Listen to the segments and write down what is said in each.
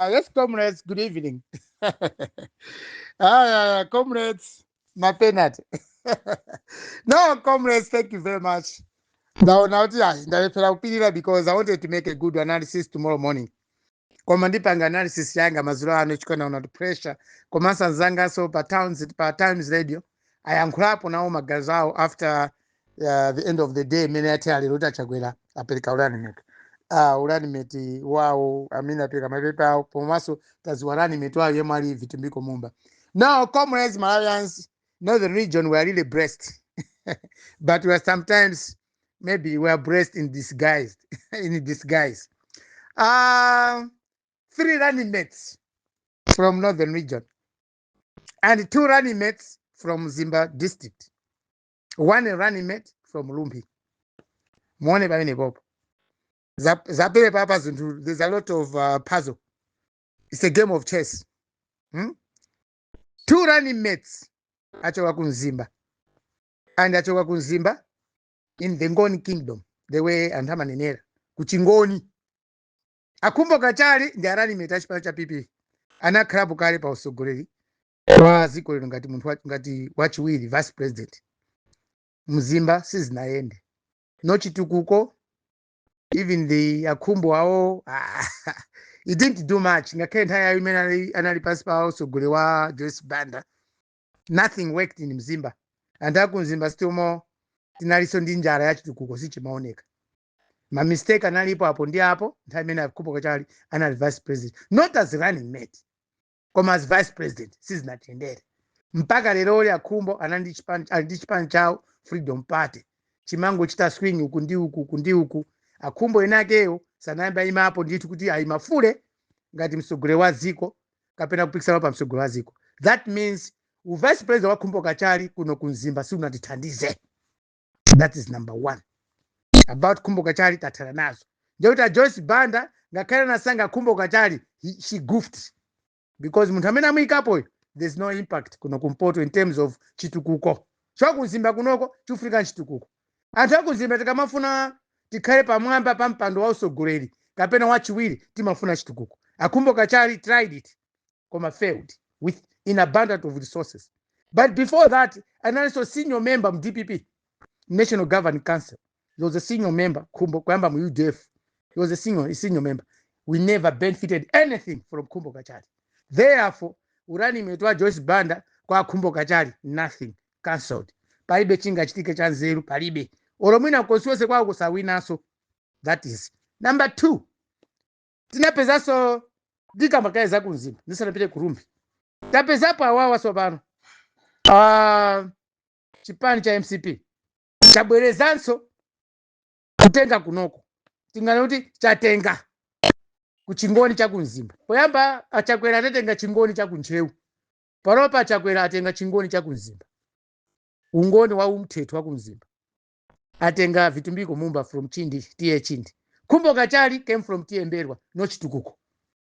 Yes, comrades, good evening. Comrades, my penalty. No, comrades, thank you very much. Ndaona kuti ayi, ndalephera kupirira because I wanted to make a good analysis tomorrow morning. Koma ndipanga analysis yanga madzulo ano chikanaona kuti pressure komanso anzanganso pa towns, pa Times Radio ayankhulapo nawo magazi awo after the end of the day imene yathera lero kuti aChakwera apereka running mate, running mate wawo amene apereka mapepa awo, komanso taziwa running mate wawo yemwe ali Vitumbiko Mumba. Now, comrades, Malawians, northern region, we are really blessed, but we are sometimes, maybe we are blessed in disguise, in disguise. Three running mates from northern region and two running mates from Mzimba district, one running mate from Rumphi. Muone pamene popo zapere papa zinthu, there's a lot of puzzle. It's a game of chess, Two running mates achoka ku Mzimba and achoka ku Mzimba in the Ngoni kingdom, the way anthu amanenera kuchingoni. AKhumbo Kachali ndi a running mate achipani cha PP, anakhalapo kale pa usogoleri wa dziko lino ngati munthu ngati wachiwiri, vice president. Mzimba sizinayende, no chitukuko. Even the akhumbo awo, he didn't do much. Ngakhale nthawi yayo imene anali pansi pa usogoleri wa Joyce Banda, nothing worked in Mzimba. Anthu aku Mzimba still more tinalinso ndi njala ya chitukuko, sichimaoneka. Ma mistake analipo apo ndi apo nthawi imene akhumbo Kachali anali vice president, not as running mate koma as vice president, sizinatiyendere mpaka leroli. Akhumbo anali ali ndi chipani chawo, Freedom Party, chimangochita swing uku ndi uku, uku ndi uku. Akhumbo enakeyo sanayamba imapo ndithu kuti ayimafule ngati mtsogoleri wa dziko kapena kupikisana pa mtsogoleri wa dziko. That means uvice president wa Khumbo Kachali kuno kumzimba siunatithandize. That is number one about Khumbo Kachali, tathana nazo. Ndikuti a Joyce Banda ngakhale anasankha Khumbo Kachali, she goofed because munthu amene amuyikapoyo, there's no impact kuno kumpoto in terms of chitukuko. So kumzimba kunoko chikufunika chitukuko. Anthu akumzimba tikamafuna tikhale pamwamba pa mpando wa usogoleri kapena wachiwiri, timafuna chitukuko. Akhumbo Kachali tried it koma failed with in abundance of resources. But before that analinso senior member mu DPP National Governing Council. He was a senior member, Khumbo, kuyamba mu UDF. He was a senior member. We never benefited anything from Khumbo Kachali. Therefore, urunning mate wa Joyce Banda kwa Khumbo Kachali, nothing, cancelled. Palibe chingachitike cha nzeru, palibe. Olo mwina konsiwonse kwawo kusawinanso. That is number two. Tinapezanso ndikambakaye za kumzimba ndisanapite kuRumphi. Tapezapo awawa tsopano, chipani cha MCP chabwerezanso kutenga kunoko, tingana kuti chatenga kuchingoni cha kumzimba. Poyamba aChakwera anatenga chingoni cha kuNtcheu, panopa aChakwera atenga chingoni cha kumzimba, ungoni wa umthetho wa kumzimba. Atenga Vitumbiko Mumba from Chindi, T/A Chindi. Khumbo Kachali came from T/A Mberwa, no chitukuko.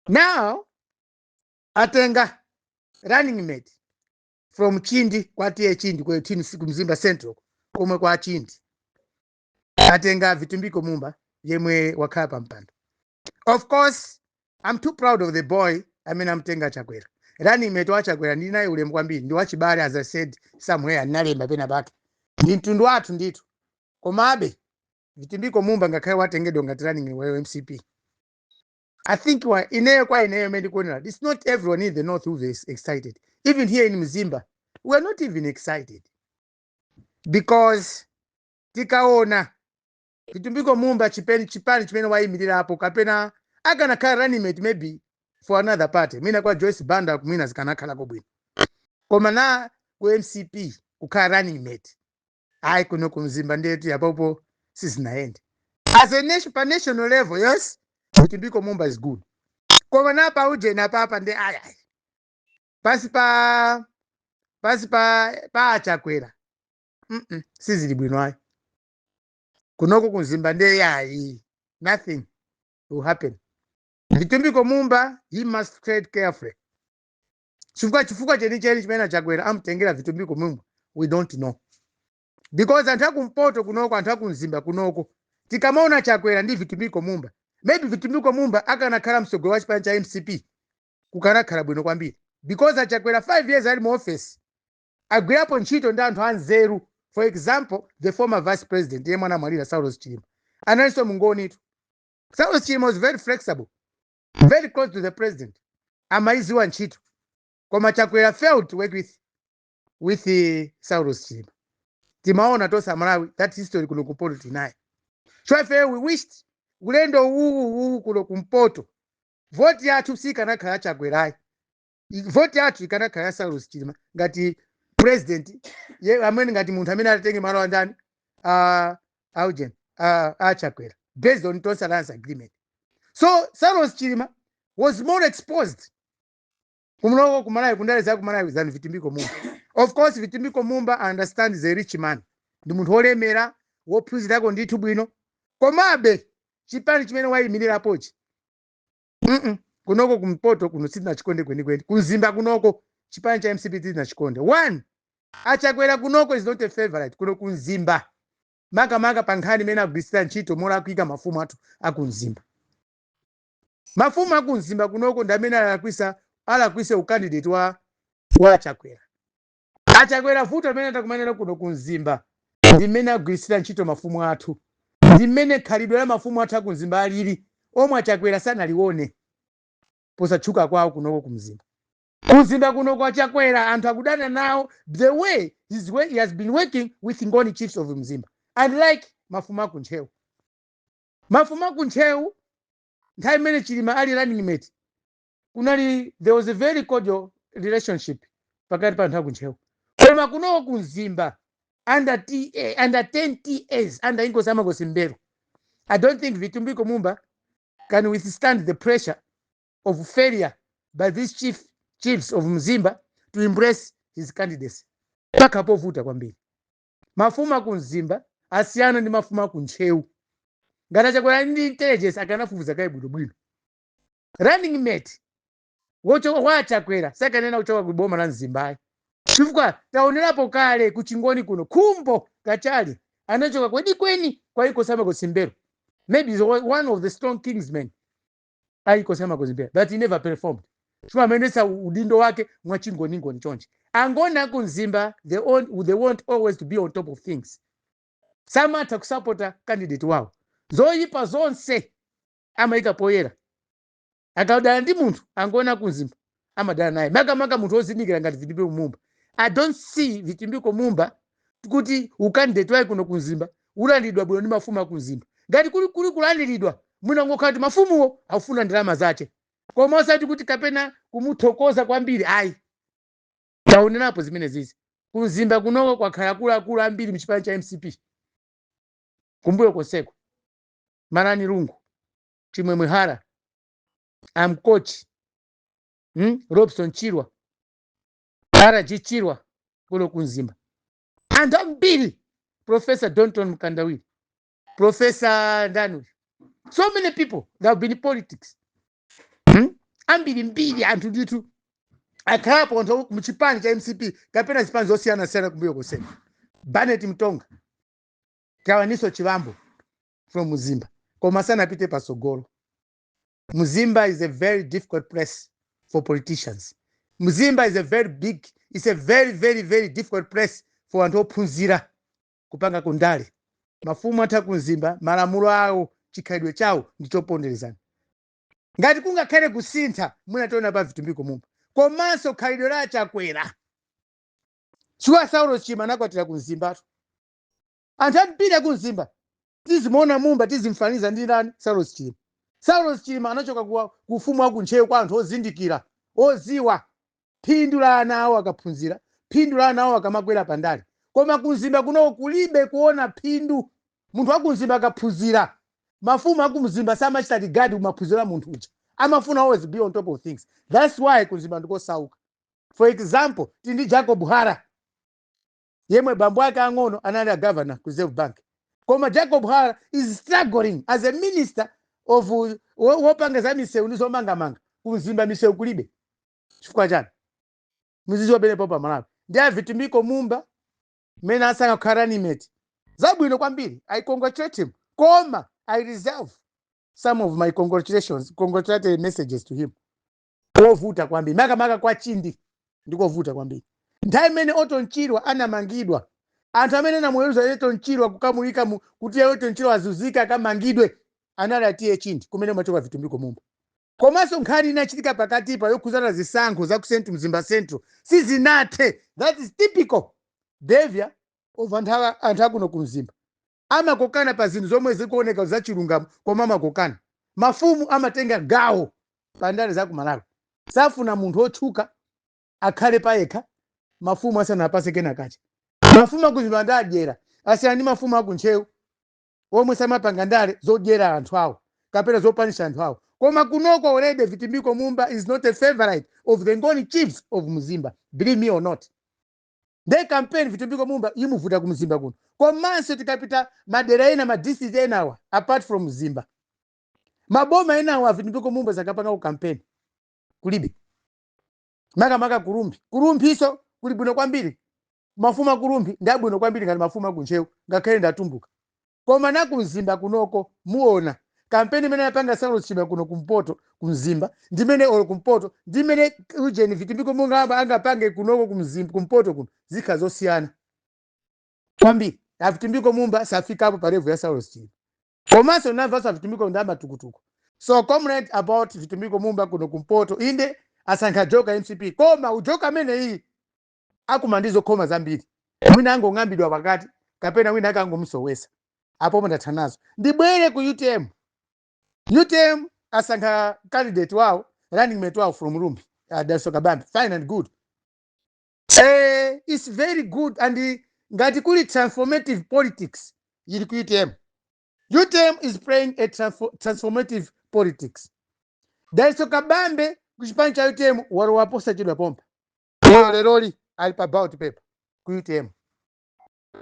Now atenga running mate from Chindi, kwa T/A Chindi, kwa Chindi kumzimba Central komwe kwa Chindi. Atenga Vitumbiko Mumba yemwe wakhala pa mpando. Of course, I'm too proud of the boy amene amtenga Chakwera, running mate wa Chakwera. Ndili naye ulemu kwambiri, ndi wachibale. As I said somewhere, ndinalemba pena pake, ndi mtundu wathu ndithu. Komabe Vitumbiko Mumba ngakhale watengedwa ngati running wa MCP, I think wa ineyo, kwa ineyo imene ndikuonera, it's not everyone in the north who is excited. Even here in Mzimba, we are not even excited because tikaona Vitumbiko Mumba, chipani chimene wayimirirapo, kapena akanakhala running mate maybe for another party, mwina kwa Joyce Banda, mwina zikanakhalako bwino. Koma na ku MCP kukhala running mate, ayi, kuno kumzimba ndetu yapopo sizinayende. As a nation, pa national level, yes, Vitumbiko Mumba is good, koma napa ujena apapa ndi ayi ayi, pansi pa aChakwera, sizili bwino ayi. Kunoko kumzimba ndiye yayi, nothing will happen. Vitumbiko Mumba, he must tread carefully chifukwa chenicheni chimene aChakwera amtengera Vitumbiko Mumba, we don't know, because anthu akumpoto kunoko, anthu akumzimba kunoko, tikamaona Chakwera ndi Vitumbiko Mumba, maybe Vitumbiko Mumba akanakhala mtsogoleri wa chipani cha MCP. Kukanakhala bwino kwambiri because Achakwera 5 years ali mu office agwirapo ntchito ndi anthu anzeru. For example, the former vice president yemwe anamwalira, Saulos Chilima, analinso mungonitu. Saulos Chilima was very flexible, very close to the president, amayiziwa ntchito, koma Chakwera failed to work with Saulos Chilima. Timaona tonse Amalawi that history kuno kumpoto tinayo. So ife we wished ulendo uwu kuno kumpoto voti yathu sikanakhala Chakwerayi, voti yathu ikanakhala ya Saulos Chilima ngati president ye amene ngati munthu amene atenge malo andani, aujen aChakwera, based on Tonse Alliance agreement. So Saulos Chilima was more exposed kumuloko kumalawi, kundale za kumalawi, than Vitumbiko Mumba. Of course, Vitumbiko Mumba, I understand, is a rich man, ndi munthu wolemera, wophunzirako ndithu bwino, komabe chipani chimene wayimirirapochi, Kunoko kumpoto kuno sitinachikonde kwenikweni. Kumzimba kunoko chipani cha MCP sitinachikonde. One, Achakwera kunoko is not a favorite kuno kumzimba, makamaka pa nkhani imene agwirisira ntchito molakwika mafumu athu akumzimba. Mafumu akumzimba kunoko ndi amene alakwisa ucandidate wa Achakwera. Achakwera vuto amene atakumanira kuno kumzimba ndi mmene agwirisira ntchito mafumu athu, ndi mmene khalidwe la mafumu athu akumzimba alili, omwe Achakwera sanalione posatchuka kwawo kunoko kumzimba. Kumzimba kunoko Achakwera anthu akudana nawo the way he has been working with Ngoni chiefs of Mzimba, unlike mafumu akuntchewu. Mafumu akuntchewu nthawi imene Chilima ali running mate kunali, there was a very cordial relationship pakati pa anthu akuntchewu. Koma kunoko kumzimba under TA, under 10 TAs, under Inkosi Makosi Mbero, I don't think Vitumbiko Mumba can withstand the pressure of failure by these chiefs of Mzimba to embrace his candidacy. Paka povuta kwambiri. Mafumu akumzimba asiyana ndi mafumu akuntchewu. Ngati Achakwera ndi intelligence akanafufuza kaye bwinobwino running mate wochoka kwa Achakwera sakanena kuchoka ku boma la Mzimbayi, chifukwa taonerapo kale kuchingoni kuno Khumbo Kachali anachoka kwenikweni kwa Inkosi Makosi Mbero. Maybe he's one of the strong kingsmen a Inkosi Makosi Mbero, but he never performed chifukwa amenesa udindo wake mwachingoningoni chonchi. Angoni akumzimba, they want always to be on top of things. Samatha kusapota candidate wawo. Zoyipa zonse amayika poyera. Akadana ndi munthu, angoni akumzimba amadana naye, makamaka munthu wozindikira ngati Vitumbiko Mumba. I don't see Vitumbiko Mumba kuti ucandidate wake kuno kumzimba ulandiridwa bwino ndi mafumu akumzimba. Ngati kuli kulandiridwa, mwina ngokhala kuti mafumuwo akufuna ndalama zache, koma osati kuti kapena kumuthokoza kwambiri, ayi. Taonerapo zimene zizi. Kumzimba kunoko kwakhala akuluakulu ambiri mchipani cha MCP kumbuyo konseko: Marani Lungu, Chimwemwe Hara, amcoach, Robson Chirwa, RG Chirwa kuno kumzimba, anthu ambiri, Professor Donton Mkandawiri, Professor ndani uyu, so many people that have been in politics, Ambiri mbiri anthu ndithu akhalapo anthu muchipani cha MCP kapena zipani zosiyanasiyana kumbuyo konseko. Banet Mtonga, Kawaniso Chivambo from Mzimba, koma sanapite pasogolo. Mzimba is a very difficult place for politicians. Mzimba is a very big, it's a very very very difficult place for anthu ophunzira kupanga kundale. Mafumu atha kumzimba, malamulo awo, chikhalidwe chawo ndi choponderezana. Ngati kungakhale kusintha, mwina pa Vitumbiko Mumba, komanso khalidwe la Chakwera. Chifukwa Saulo Chilima anakwatira kumzimbatu. Anthu ambiri akumzimba tizimuona Mumba, tizimfaniza ndi ndani? Saulo Chilima. Saulo Chilima anachoka ku ufumu wa kuntchewu kwa anthu ozindikira, oziwa phindu la ana awo akaphunzira, phindu la ana awo akamakwera pandale. Koma kumzimba kunoko kulibe kuona phindu. Munthu wakumzimba akaphunzira, mafumu akumzimba samachita regard kumaphunziro a munthu uja, amafuna always be on top of things. That's why kumzimba ndikosauka. For example, tindi Jacob Hara yemwe bambo ake ang'ono anali a governor ku Reserve Bank, koma Jacob Hara is struggling as a minister of wopanga za misewu ndi zomangamanga. Kumzimba misewu kulibe. Chifukwa chani? Muziziwa penepo pa Malawi ndi a Vitumbiko Mumba mmene asankha kukhala running mate, zabwino kwambiri, I congratulate him, koma I reserve some of my congratulations, congratulatory messages to him. Kovuta kwambiri, makamaka kwa Chindi ndikovuta kwambiri. Nthawi imene Orton Chirwa anamangidwa, anthu amene anamuweruza Orton Chirwa kukamuyika kuti Orton Chirwa azunzike, akamangidwe, anali a T/A Chindi, kumene umachoka Vitumbiko Mumba. Komanso nkhani inachitika pakatipa yokhuzana zisankho za ku Central, Mzimba Central, sizinathe. That is typical behavior of anthu akuno ku Mzimba. Amakokana pa zinthu zomwe zikuoneka zachilungamo, koma amakokana. Mafumu amatenga gawo pa ndale za ku Malawi. Safuna munthu otchuka akhale payekha mafumu asanapase kenakacha. Mafumu akuzimba ndi adyera, asiyana ndi mafumu akuntchewu omwe samapanga ndale zodyera anthu awo kapena zopanisha anthu awo. Koma kunoko already Vitumbiko Mumba is not a favorite of the Ngoni chiefs of Mzimba, believe me or not. Nde campaign Vitumbiko Mumba imuvuta ku Mzimba kuno. Komanso tikapita madera ena, ma district enawa apart from Mzimba, maboma enawa, Vitumbiko Mumba zakapanga ku campaign kulibe, makamaka ku Rumphi. Ku Rumphiso kuli bwino kwambiri. Mafumu aku Rumphi ndi abwino kwambiri ngati mafumu akuntchewu, ngakhale ndatumbuka. Koma nakumzimba kunoko muona kampeni imene yapanga Saulos Chilima kuno kumpoto kumzimba, ndimene olo kumpoto ndimene ujeni Vitumbiko Mumba angapange kunoko kumzimba kumpoto kuno, zikhala zosiyana kwambiri. Avitumbiko Mumba safikapo pa level ya Saulos Chilima. Komanso namvanso avitumbiko ndi amatukutuku. So comrade, about Vitumbiko Mumba kuno kumpoto, inde asankha joker MCP, koma ujoka amene iyi akuma ndi zokhoma zambiri. Mwina angong'ambidwa pakati kapena wina akangomusowesa apo. Ndatha nazo. Ndibwere ku UTM. UTM asankha candidate wawo, running mate wawo from Rumphi, Dalitso Kabambe. Fine and good. It's very good. And ngati kuli transformative politics, ili ku UTM. UTM is playing a transformative politics. Dalitso Kabambe kuchipani cha UTM walowapo sachedwa pompa. Lero leroli ali pa ballot paper ku UTM.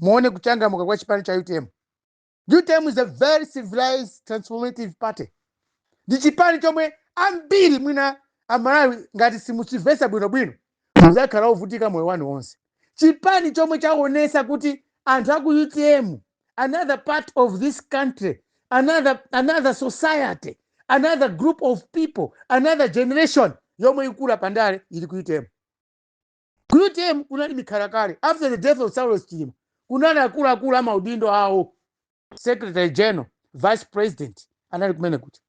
Muone kuchangamuka kwa chipani cha UTM. UTM is a very civilized transformative party. Ndi chipani chomwe ambiri mwina Amalawi ngati simuchimvesa bwinobwino muzakhala ovutika moyo wanu wonse. Chipani chomwe chaonesa kuti anthu aku UTM, another part of this country, another society, another group of people, another generation yomwe ikula pandale ili ku UTM. Ku UTM kunali mikhalakale. After the death of Saulos Chilima kunali akuluakulu amaudindo awo, secretary general, vice president, anali kumene kuti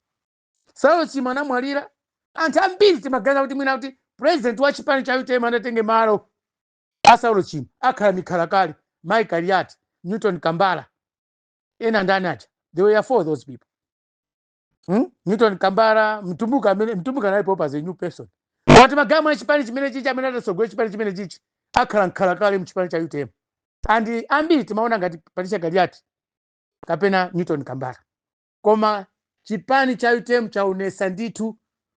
Saulos Chilima anamwalira. Anthu ambiri timaganiza kuti mwina kuti president wa chipani cha UTM anatenge malo a Saulos Chilima akhala mikhalakale, Mike Aliati, Newton Kambala, ena ndani aja. There were four of those people, Newton Kambala, Mtumbuka, amene Mtumbuka analipo as a new person. Koma timagama chipani chimene chichi, amene atasogolera chipani chimene chichi akhala mkhalakale mchipani cha UTM, and ambiri timaona ngati Patricia Kaliati kapena Newton Kambala. Koma chipani cha UTM chaonesa ndithu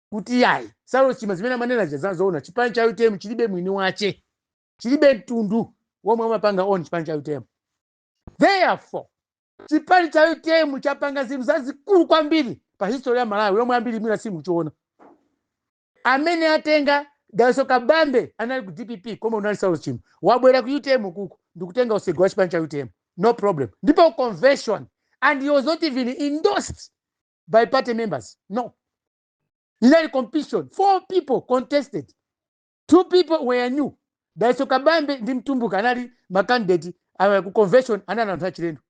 kuti yayi, Saulos Chilima zimene amanena zoona. Chipani cha UTM chilibe mwini wache, chilibe mtundu womwe umapanga own chipani cha UTM. Therefore chipani cha UTM chapanga zinthu zazikulu kwambiri pa history ya Malawi yomwe ambiri mwina simuchiona. Amene atenga Dalitso Kabambe anali ku DPP, koma unali Saulos Chilima, wabwera ku UTM kuku ndikutenga usego wa chipani cha UTM, no problem, ndipo convention, and he was not even endorsed by party members, no. Inali competition, four people contested, two people were new. Dalitso Kabambe ndi Mtumbuka anali ma candidate ku convention, anali anthu achilendo.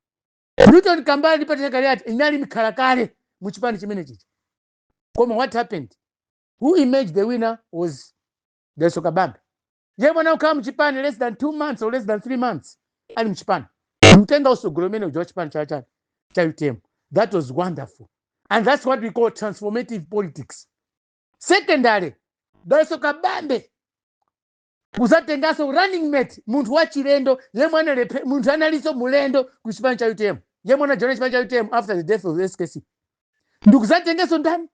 Newton Kambala ndi Patricia Kaliati inali mikhalakale mu chipani chimene chicha. Koma what happened? Who emerged the winner was Dalitso Kabambe, yemwe anakhala mchipani less than 2 months or less than 3 months ali mchipani, mtenga usogolo umene uja wa chipani cha UTM. That was wonderful, and that's what we call transformative politics. Secondary, Dalitso Kabambe kuzatenganso running mate munthu wachilendo yemwe analephe, munthu analinso mulendo ku chipani cha UTM, yemwe anajoina chipani cha UTM after the death of SKC, ndikuzatengenso ndani?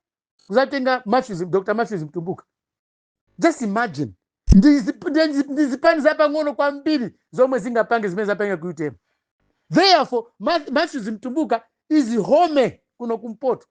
Kuzatenga Matthews, Dr Matthews Mtumbuka. Just imagine, ndi zipani zapang'ono kwambiri zomwe zingapange zimene zapanga ku UTM. Therefore Matthews Mtumbuka is home kuno kumpoto.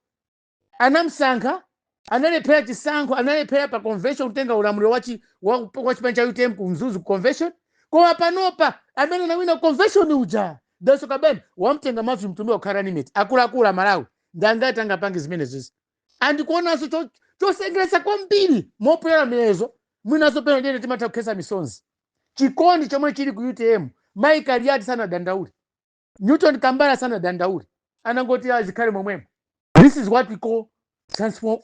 Anamsankha, analephera chisankho, analephera pa convention kutenga ulamuliro wa chipani cha UTM ku Mzuzu convention. Koma panopa amene anawina convention uja, Dalitso Kabambe, wamtenga Matthews Mtumbuka kukhala running mate. Akuluakulu a Malawi, ndangati angapange zimene zizi? Andikuonanso Chosengeretsa kwambiri, mopwera miyezo, mwinaso pena ndiyene timatha kukhesa misonzi. Chikondi chomwe chili ku UTM, Mai Kaliati sanadandaule, Newton Kambala sanadandaule, anangoti azikhale momwemo. This is what we call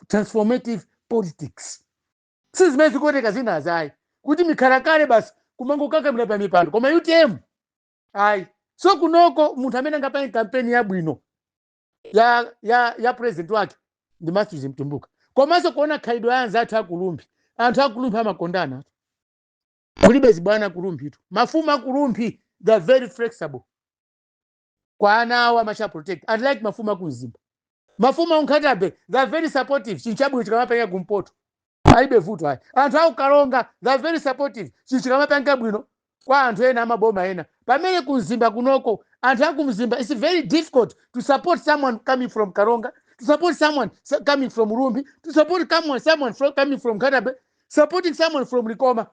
transformative politics. Si zimene zikuoneka zinazi, ayi, kuti mikhalakale basi kumangokakamira pa mipando, koma UTM ayi. So kunoko munthu amene angapange kampeni yabwino ya president wake ndi Matthews Mtumbuka. Komanso kuona khalidwe ya anzathu akulumbi, anthu akulumbi amakondana, kulibe zibwana akulumbitu. Mafumu akulumbi, they are very flexible kwa ana awo, amacha protect, unlike mafumu akumzimba. Mafumu aku Nkhata Bay, they are very supportive. Chinthu chabwino chikamapanga kumpoto, alibe vuto, ayi. Anthu akukalonga, they are very supportive. Chinthu chikamapanga bwino kwa anthu ena amaboma ena. Pamene kumzimba kunoko, anthu akumzimba, it's very difficult to support someone coming from Karonga, to support someone coming from Rumbi, to support someone coming from Nkhata Bay, supporting someone from Likoma.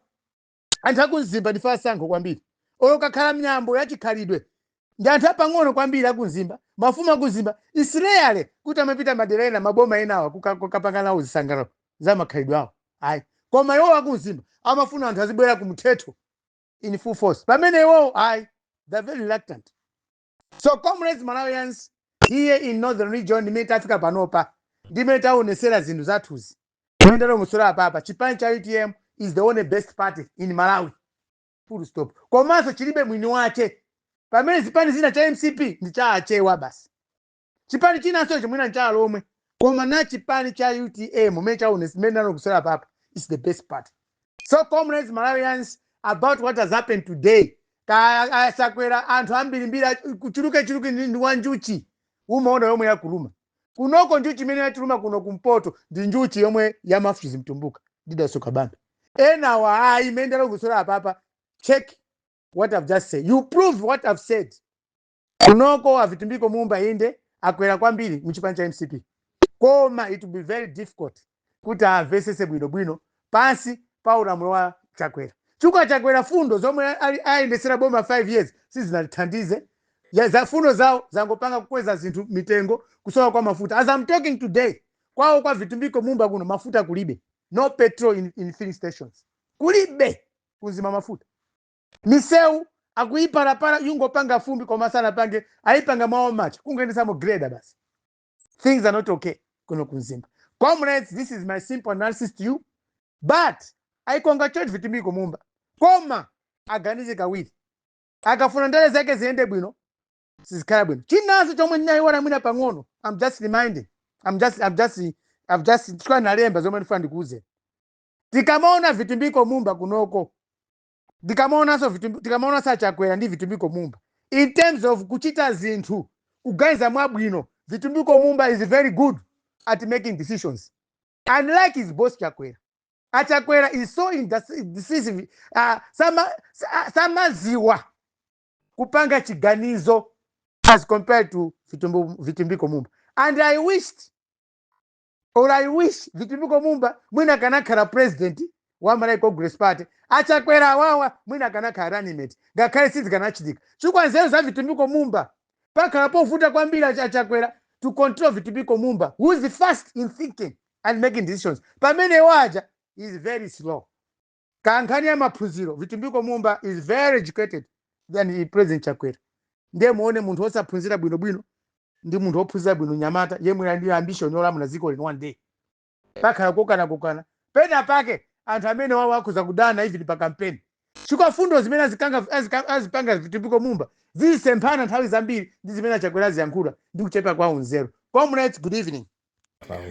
Anthu akumzimba ndife asankho kwambiri. Olo kakhala mnyambo yachikhalidwe, ndi anthu apang'ono kwambiri akumzimba. Mafumu akumzimba, it's rarely kuti amapita madera ena, maboma enawa, kukapanga nawo zisangalalo za makhalidwe awo, ayi. Koma iwowo akumzimba amafuna anthu azibwera kumthetho in full force, pamene iwowo ayi, they're very reluctant. So comrades, Malawians here in Northern Region, ndimene tafika panopa, ndimene taonesera zinthu zathuzi, ndimene taonesera apapa, chipani cha UTM is the only best party in Malawi, full stop. Komanso chilibe mwini wache, pamene zipani zina, cha MCP ndi cha Achewa basi, chipani chinanso chimwina cha Alomwe, koma na chipani cha UTM mmene chaonesa, mmene nalokusera papa, is the best party. So comrades, Malawians, about what has happened today, ka asakwera anthu ambirimbiri, kuchuluke chuluke ndi wa njuchi, umaona yomwe yakuluma kunoko. Njuchi imene yatiluma kuno kumpoto ndi njuchi yomwe ya Matthews Mtumbuka, Didasi Kabambe. Enawa ayi. Imene ndalokusera apapa, check what I've just said, you prove what I've said. Kunoko aVitumbiko Mumba, inde, akwera kwambiri muchipani cha MCP, koma it will be very difficult kuti amvesese bwinobwino pansi pa ulamuliro wa Chakwera, chifukwa Chakwera fundo zomwe ayendesera boma 5 years sizinathandize. Za fundo zawo zangopanga kukweza zinthu mitengo, kusowa kwa mafuta. As I'm talking today, kwawo kwa Vitumbiko Mumba kuno mafuta kulibe, no petrol in filling stations, kulibe kuzima mafuta. Misewu akuiparapara, yungopanga fumbi, koma sanapange, ayipanga mwawo macha kungoendesamo grader basi. Things are not okay kuno kumzimba. Comrades, this is my simple analysis to you, but I congratulate Vitumbiko Mumba, koma aganize kawiri. Akafuna ndale zake ziyende bwino, sizikhala bwino. Chinanso chomwe ndinayiona mwina pang'ono, I'm just reminding, I'm just chikwa nalemba zomwe ndifuna ndikuuze. Tikamaona Vitumbiko Mumba kunoko, ndikamaonanso tikamaonanso aChakwera ndi Vitumbiko Mumba, in terms of kuchita zinthu, kuganiza mwabwino, Vitumbiko Mumba is very good at making decisions, unlike his boss Chakwera. AChakwera is so indecisive, samaziwa kupanga chiganizo as compared to Vitumbiko Mumba. And I wished, or I wish, Vitumbiko Mumba mwina kanakhala president wa Malawi Congress Party, aChakwera awawa mwina kanakhala running mate, ngakhale sizikanachitika, chifukwa nzeru za Vitumbiko Mumba, pakhala povuta kwambiri aChakwera to control Vitumbiko Mumba, who is fast in thinking and making decisions, pamene waja is very slow. Kankhani ya maphunziro, Vitumbiko Mumba is very educated than President Chakwera. Ndiye muone munthu wosaphunzira bwinobwino ndi munthu wophunzira bwino, nyamata yemwe ali ndi ambition yolamula dziko lino one day, pakhala kokana kokana pena pake. Anthu amene wawo akhuza kudana even pa campaign, chifukwa fundo zimene azipanga Vitumbiko Mumba zizisemphana nthawi zambiri ndi zimene aChakwera aziyankhula ndi kuchepa kwawo nzeru. Comrades, good evening. Power.